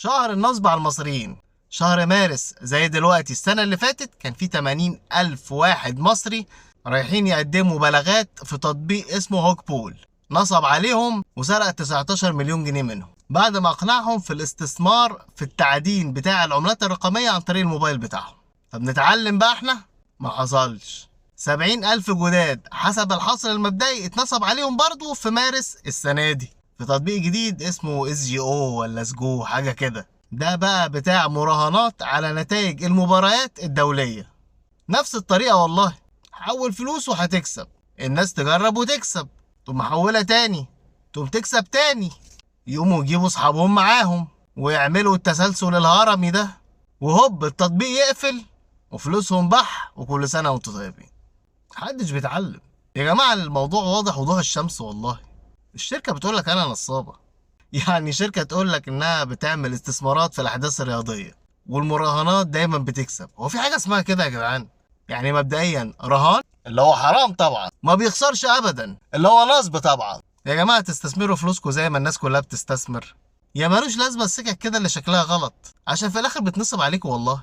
شهر النصب على المصريين، شهر مارس زي دلوقتي السنة اللي فاتت كان في 80 ألف واحد مصري رايحين يقدموا بلاغات في تطبيق اسمه HawkPool، نصب عليهم وسرق 19 مليون جنيه منهم بعد ما اقنعهم في الاستثمار في التعدين بتاع العملات الرقمية عن طريق الموبايل بتاعهم. طب نتعلم بقى احنا؟ ما حصلش. 70 ألف جداد حسب الحصر المبدئي اتنصب عليهم برضو في مارس السنة دي في تطبيق جديد اسمه SGO ولا سجو حاجة كده، ده بقى بتاع مراهنات على نتائج المباريات الدولية. نفس الطريقة والله، حول فلوس وهتكسب، الناس تجرب وتكسب، تقوم محولة تاني، تقوم تكسب تاني، يقوموا يجيبوا اصحابهم معاهم ويعملوا التسلسل الهرمي ده، وهوب التطبيق يقفل وفلوسهم بح، وكل سنة وانتوا طيبين. محدش بيتعلم يا جماعة، الموضوع واضح وضوح الشمس والله. الشركة بتقولك أنا نصابة، يعني شركة تقولك إنها بتعمل استثمارات في الأحداث الرياضية والمراهنات دايما بتكسب. هو في حاجة اسمها كده يا جدعان؟ يعني مبدئيا رهان اللي هو حرام طبعا، ما بيخسرش أبدا اللي هو نصب طبعا. يا جماعة تستثمروا فلوسكم زي ما الناس كلها بتستثمر، يا مالوش لازمة السكك كده اللي شكلها غلط، عشان في الآخر بتنصب عليكم والله.